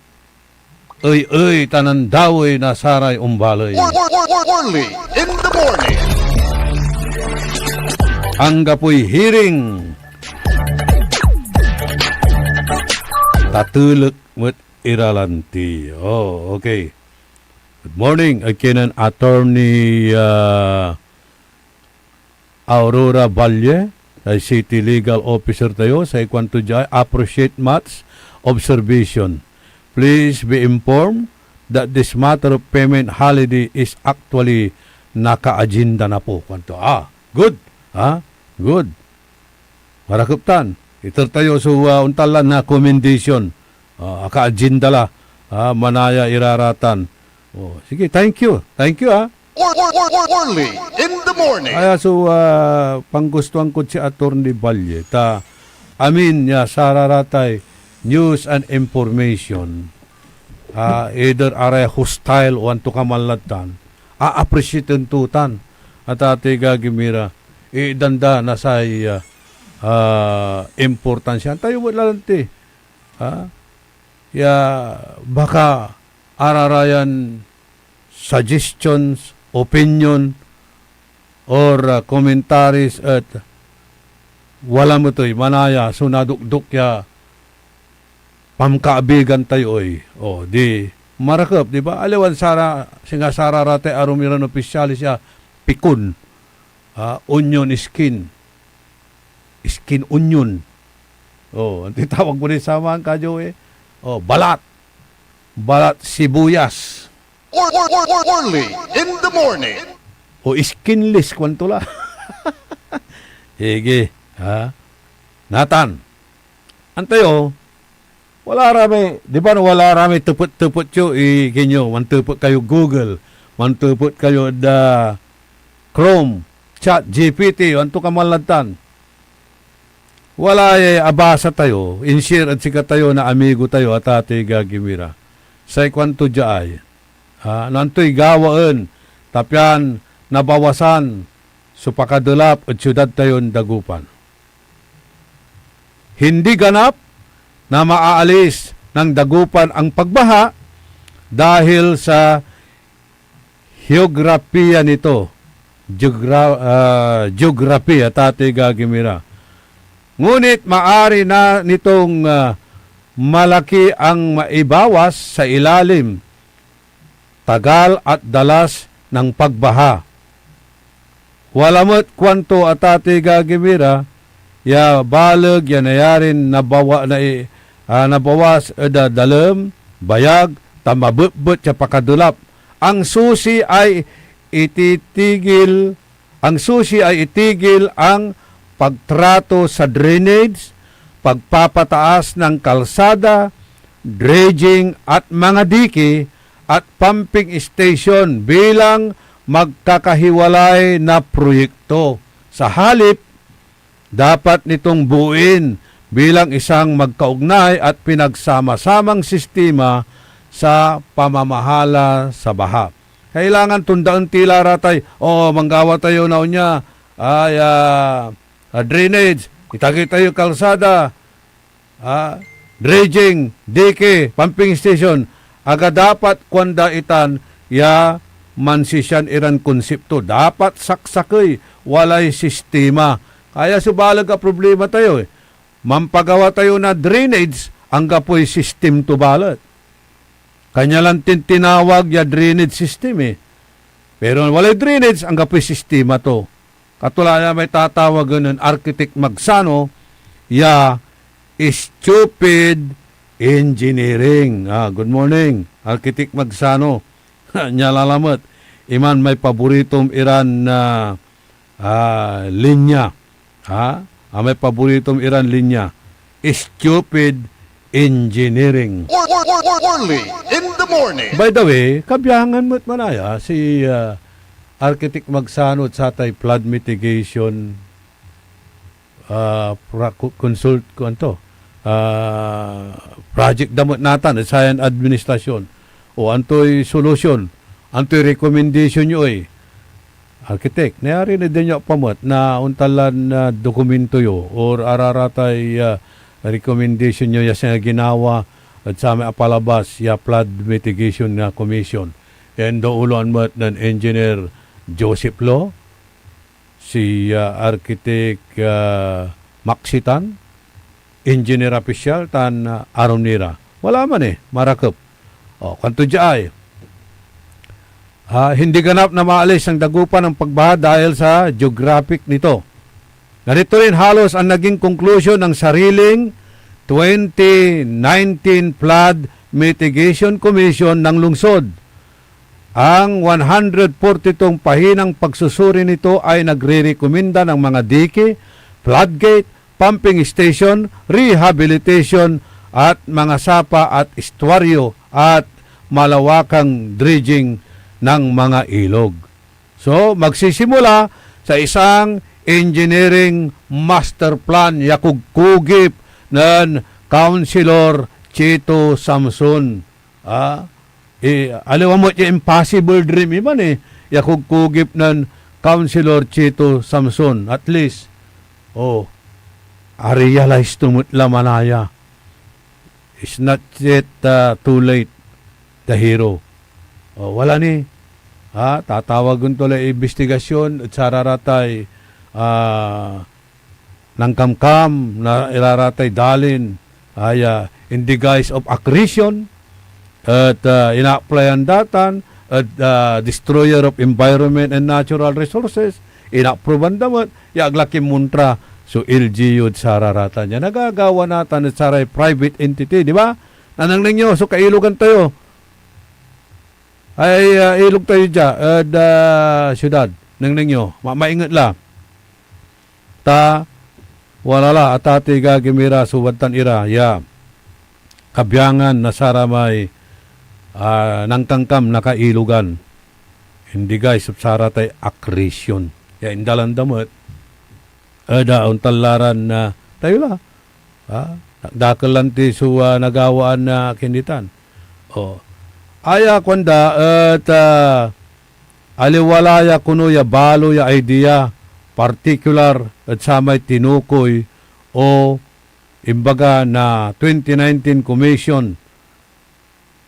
ey-ey tan andawey na saray ombaley. Or, or, or, or, Orly in the morning. Anggapoy hearing. Tatelek met ira lanti. Oh, okay. Good morning. Ag kinen Attorney, ah, Aurora Valle, say City Legal Officer tayo, say kuanto dia, "Appreciate much observation. Please be informed that this matter of payment holiday is actually naka-agenda na po," kuanto. Ah, good. Ha? Good. Marakep tan. Iter tayo so, ah, ontan la na commendation. Ah, aka-agenda la. Ah, manaya ira ra tan. Oh, sige, thank you. Thank you, ah. Or, or, or, or, Orly in the morning. Aya so, ah, panggustuhan kod si Attorney Valle, ta amin ya sararatay news and information, ah, either aray hostile o antokaman lad tan, a-appreciaten to tan, a tati gagimira, itdan da na say, ah, ah, importansya. Tayo met lalanti, ah, ya baka ararayan suggestions, opinion, or, ah, commentaries et wala met ey manaya so nadokdok ya pamkaabigan tayo ey. O, di marakep, di ba? Aliwan sara-, singa sararatay arum iran opisyalis ya pikon, ah, onion skin. Skin onion. O, antoy tawag mo ni saman, Ka Joey? O, balat. Balat sibuyas. Or, or, or, or, Orly in the morning. O skinless, kuanto la. Sige, ha? Natan, Antayo, wala ra may, di ba, wala ra may tepet-tepet yo, i-, kinyo, mantepet kayo Google, mantepet kayo da Chrome, Chat G P T, anto ka man lantan. Wala ay abasa tayo, inshare ed sikatayo na amigo tayo, a Tatay Gagimira. Say kuanto dia ay, ah, no antoy gawaen, ta pian nabawasan so pakadelap ed siudad tayon Dagupan. Hindi ganap na maaalis ng Dagupan ang pagbaha dahil sa heograpiya nito, geogra-, ah, geography, a Tatay Gagimira. Ngunit maari na nitong, ah, malaki ang maibawas sa ilalim, tagal at dalas ng pagbaha. Wala met kuanto, a Tatay Gagimira, ya baleg ya nayarin nabawa-, na i-, ah, nabawas ed, ah, dalem, bayag, ta mabetbet ya pakadelap. Ang susi ay ititigil, ang susi ay itigil ang pagtrato sa drainage, pagpapataas ng kalsada, dredging at mga dike at pumping station bilang magkakahiwalay na proyekto. Sa halip, dapat nitong buuin bilang isang magkaugnay at pinagsama-samang sistema sa pamamahala sa baha. Kailangan tundaen ti la ra tay, o, manggawa tayo na onya, ay, ah, ah, drainage, itagey tayo kalsada, ah, dredging, dike, pumping station, aga dapat kuanda itan ya mansisian iran konsepto. Dapat saksakey, walay sistema. Kaya so baleg a problema tayo, eh. Mampagawa tayo na drainage, anggapoy system to balet. Kanya lan tin-, tinawag ya drainage system, eh. Pero walay drainage, anggapoy sistema to. Katulad ya may tatawagen nen Architect Magsano ya stupid engineering. Ah, good morning, Architect Magsano. Nia la lamet, iman may paboritom iran, ah, ah, linya. Ha? Ah, may paboritom iran linya. Stupid engineering. Or, or, or, or, early in the morning. By the way, kabiangan met manaya si, ah, Architect Magsano ed satay flood mitigation, ah, pra-, co-, consult, kuanto, ah, project da met natan ed sayan administrasyon. O antoy solusyon? Antoy recommendation yo, ey? Architect, nayari na din yo pa met na ontan lan, ah, dokumento yo or araratay, ah, recommendation yo ya singa ginawa ed samay apalabas ya flood mitigation na commission. Yan do uloan met nen Engineer Joseph Lo, si, ah, Architect, ah, Maxitan, Engineer Official, tan, ah, arum ni ra. Wala man, eh, marakep. O, kuanto dia ay, ah, hindi ganap na maalis ang Dagupan ang pagbaha dahil sa geographic nito. Ganito rin halos ang naging conclusion ng sariling twenty nineteen Flood Mitigation Commission ng lungsod. Ang one hundred forty-two pahinang pagsusuri nito ay nagrerekomenda ng mga dike, floodgate, pumping station, rehabilitation, at mga sapa at estuaryo at malawakang dredging ng mga ilog. So, magsisimula sa isang engineering master plan ya kugkugip nen Councilor Chito Samson. Ah, eh, aliwa met ya impossible dream iman, eh, ya kugkugip nen Councilor Chito Samson. At least, oh, a-realize to met la manaya. It's not yet, uh, too late, the hero. Oh, wala ni. Ha, tatawagen to lay imbestigasyon ed sararatay, ah, nankamkam na iraratay dalin, ay, ah, in the guise of accretion, et, ah, ina-applyan da tan, et, ah, destroyer of environment and natural resources, inapruban da met, ya ag la kinmontra so L G U ed sararatan ya nagagawa natan ed saray private entity, di ba? Nanengneng yo so kailogan tayo. Ay, ah, ilog tayo dia, ed, ah, siudad. Nengneng yo, ma-, mainget la. Ta, Wala la, atati, gagimira, so wadtan ira ya kabiangan na saramay, ah, nangkankam na kailogan. Indigay so saratay akrisyon. Ya indalan da met, ed, ah, ontan la ran, ah, tayo la. Ah, dakel lanti so, ah, nagawaan na kinditan. Oh. Aya kuanda et, ah, aliwa la ya kono ya balo ya idea, partikular ed samay tinukoy o imbaga na twenty nineteen Commission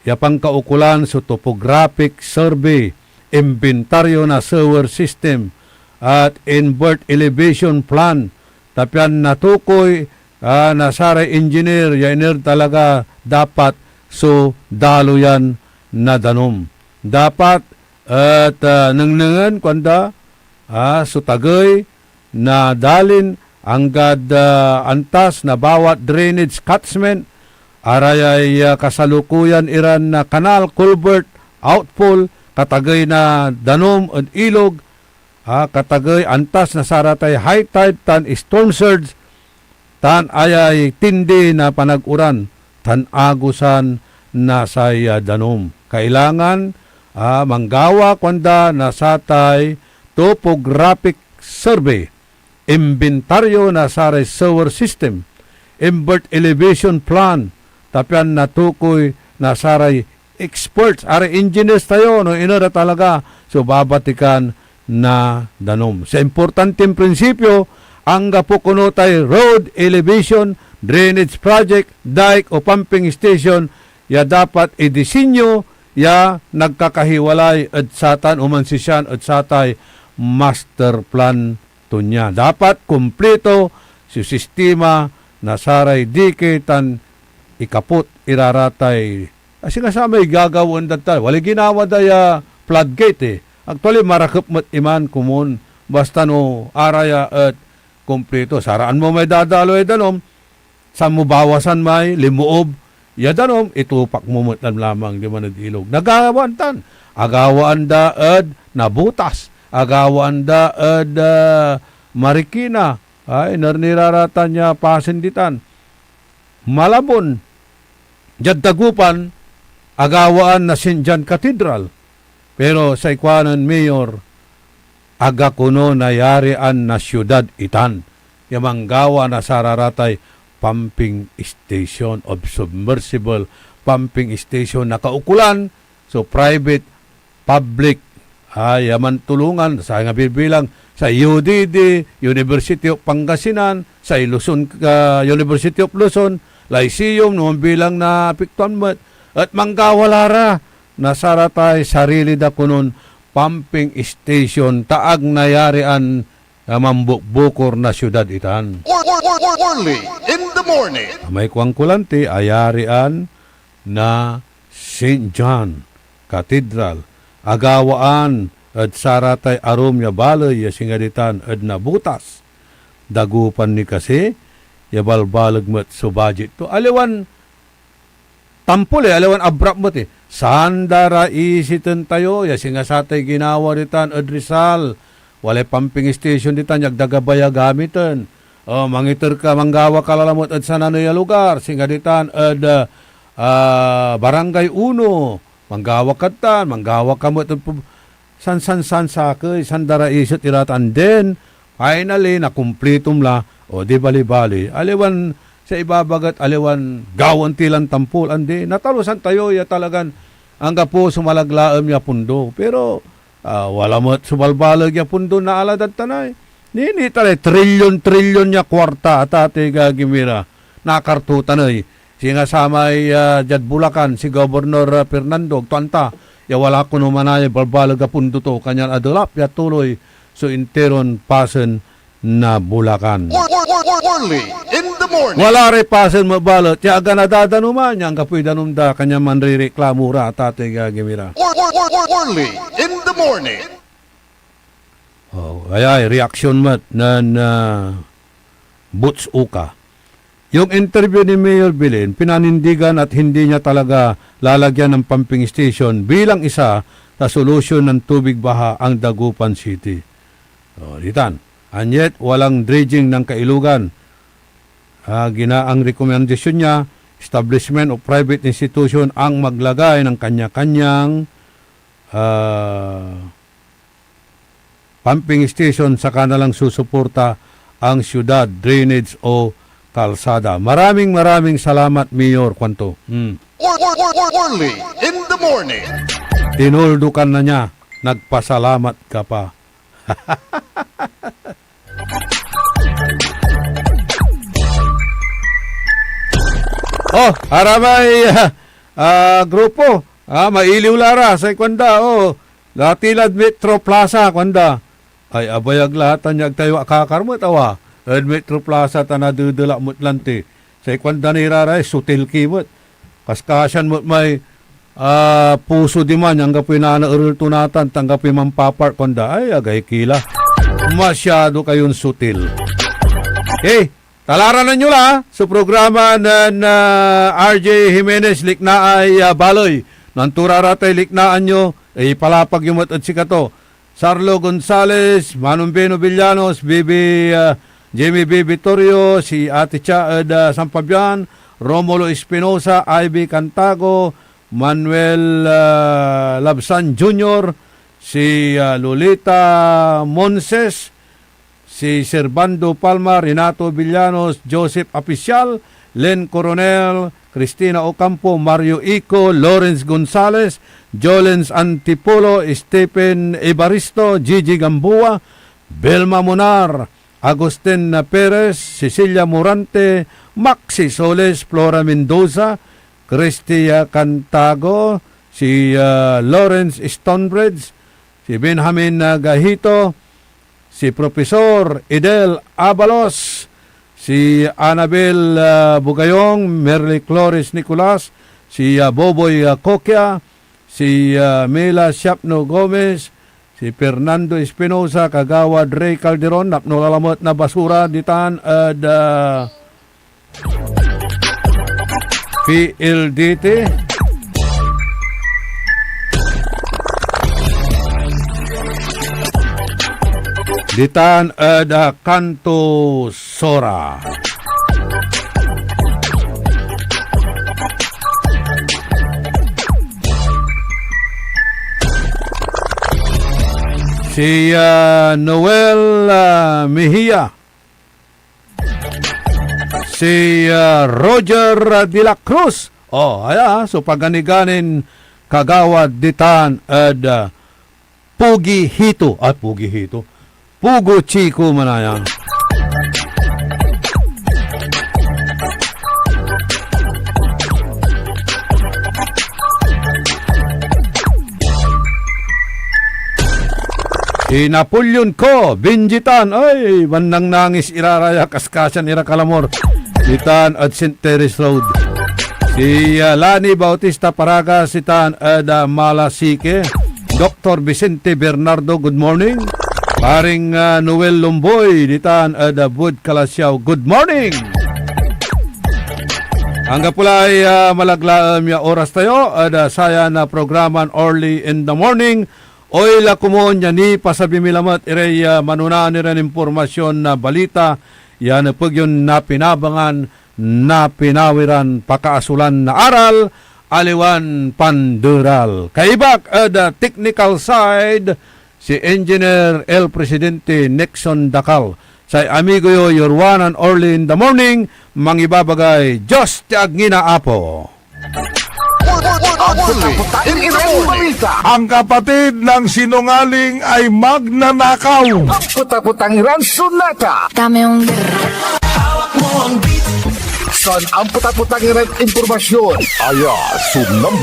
ya pankaukolan so topographic survey, imbentaryo na sewer system, at invert elevation plan, ta pian natukoy, ah, na saray engineer ya iner talaga dapat so daloyan na danum. Dapat et, ah, nengnengen, kuanda, ah, so tagey na dalin anggad, ah, antas na bawat drainage catchment, arayay, ah, kasalukuyan iran, ah, kanal, culvert, outfall, katagey na danum ed ilog, ah, katagey antas na saratay high tide tan storm surge, tan ayay tindi na panaguran tan agusan na say, ah, danum. Kailangan, ah, manggawa, kuanda, na satay topographic survey, imbentaryo na saray sewer system, invert elevation plan, ta pian natukoy na saray experts, aray engineers tayo, no, iner a talaga so babatikan na danum. Sa importanteng prinsipyo, anggapo kono tay road, elevation, drainage project, dike o pumping station ya dapat idisenyo ya nagkakahiwalay ed satan o mansisian ed satay master plan to nia. Dapat kumpleto so sistema na saray dike tan ikapot ira ratay, ah, singa samay gagawaen da ta. Walay ginawa da ya floodgate, eh. Actually, marakep met iman komun. Basta no araya et kumpleto. Saraan mo may dadaloy danum, san mo bawasan may linmoob ya danum, itupak mo met lamlamang diman ed ilog. Nagawaan tan. Agawaan da ed Nabutas. Agawaan da ed, ah, Marikina. Ay, iner ni ra ra tan ya pasen ditan. Malabon, diad Dagupan, agawaan na Saint John Cathedral. Pero say kuanen mayor, aga kono nayarian na siudad itan ya manggawa na sararatay pumping station of submersible pumping station na kaukolan so private public, ah, ya mantulongan, say nga bibilang, say U D D, University of Pangasinan, say Luzon, ah, University of Luzon, Lyceum, no mambilang naapektuan met, et manggawa la ra na saratay sarili da konon pumping station ta ag nayarian a mambukbukor na siudad itan. Or, or, or, or, early in the morning. Amay kuanko lanti, ayarian na Saint John Cathedral, agawaan ed saratay arum ya baley ya singa ditan ed Nabutas. Dagupan ni kasi ya balbaleg met so budget to. Aliwan tampol, eh, aliwan abrupt met, eh. Sanda ra isiten tayo ya singa satay ginawa ditan ed Rizal. Walay pumping station ditan, ya agda gabay a gamiten. O, mangiter ka, manggawa ka la lamet ed sananey a lugar, singa ditan ed, ah, ah, Barangay Uno. Manggawa ka tan, manggawa ka met ed pub-, sansansansakey, sanda ra iset ira tan. And then, finally, nakumplitom la, o, di bali-bali. Aliwan sa ibabagat, aliwan gawaen ti lan tampol, andi, natalusan tayo ya talagan anggapo so malaglaem ya pondo. Pero, ah, wala met so balbaleg ya pondo naalad ed tanay. Nini talay trilyon-trilyon ya kuarta, atati, gagimira, nakarto tanay. Singa samay, ah, diad Bulacan, si Gobernador, ah, Fernando, agto anta ya wala kono manaya balbaleg a pondo to, kanyan adelap ya tuloy so interon pasen na Bulacan. Or, or, or, or, early in the morning. Wala ray pasen met balet ya aga nadadanuman ya anggapoy danum da, kanyan manrereklamo ra, atati, gagimira. Or, or, or, or, early in the morning. Oh, ayay, reaksyon met nen, ah, Boots Uka. Yung interview ni Mayor Belen, pinanindigan at hindi niya talaga lalagyan ng pumping station bilang isa sa solusyon ng tubig baha ang Dagupan City. Oh, ditan. And yet, walang dredging ng Kailugan. Ah, gina-, ang rekomendasyon niya, establishment o private institution ang maglagay ng kanya-kanyang, ah, pumping station, saka na lang susuporta ang siyudad, drainage o kalsada. Maraming, maraming salamat, Mayor, kuanto. Hmm. Or, or, or, or, Orly in the morning. Tinuldukan na niya, nagpasalamat ka pa. Oh, aramay, ah, ah, grupo. Ah, mailiw la ra, say kuanda, oh. Dati lad Metro Plaza, kuanda. Ay, abayag la, tan ya ag tayo akakar met, awa. Ed Metro Plaza, ta nadedela met lanti. Say kuanda ni ra ra, eh, sutil ki met. Kaskasian met may, ah, puso diman, anggapoy nanaerel to natan, ta anggapoy manpapark, kuanda, ay, agay ki la. Masyado kayon sutil. Okay, talaranan yo la so programa nen, ah, R J Jimenez, Liknaay, ah, Baley. No anto ra ra tay liknaan yo, eh, ipalapag yo met ed sikato. Sarlo Gonzales, Manong Beno Villanos, Bibi, ah, Jimmy B. Vitorio, si Ate Cha ed, ah, San Fabian, Romulo Espinosa, Ivy Cantago, Manuel, ah, Labsan Junior, si, ah, Lolita Monses, si Servando Palma, Renato Villanos, Joseph Apicial, Len Coronel, Cristina Ocampo, Mario Ico, Lawrence Gonzales, Jolens Antipolo, Stephen Evaristo, Gigi Gamboa, Belma Munar, Agustin Perez, Cecilia Morante, Maxi Soles, Flora Mendoza, Cristia Cantago, si, ah, Lawrence Stonebridge, si Benjamin, ah, Gahito, si Profesor Idel Abalos, si Annabel, ah, Bugayong, Merly Flores Nicolas, si, ah, Boboy, ah, Coquia, si, ah, Mila Siapno Gomez, si Fernando Espinosa, Kagawad Ray Calderon, napno la lamet na basura ditan ed, ah, P L D T. Ditan ed, ah, Kanto Sora. Si, ah, Noel, ah, Mejia. Si, ah, Roger, ah, de la Cruz. Oh, aya, so paganiganin kagawad ditan ed, ah, Pugi Hito. Ah, Pugi Hito. Pugo Chico manaya. Si Napoleon Co. Binjitan, ay, bandang nangis ira ra ya, kaskasian ira kalamor. Ditan ed Saint Terry's Road. Si, ah, Lani Bautista Paragas, ditan ed, ah, Malasique. Doktor Vicente Bernardo, good morning. Paring, ah, Noel Lumboy, ditan ed, ah, Bud Calasiao, good morning. Anggapo lay, ah, malaglaem ya oras tayo ed, ah, sayan, ah, programan Early in the Morning. Oy, la komon ya nipasabi mi lamet iray, ah, manonaan iran impormasyon na balita ya nepeg yon napinabangan, napinawiran, pakaasolan na aral, aliwan panderal. Kaibak ed, ah, technical side, si Engineer El Presidente Nixon Dacal. Say amigo yo, your one and only in the morning, mangibabagay, Diyos ti agngina, Apo. Ang kapatid ng sinungaling ay magnanakaw. Ang puta-putang iran sunata. Dame yung San ang puta-putang iran impormasyon? Aya so number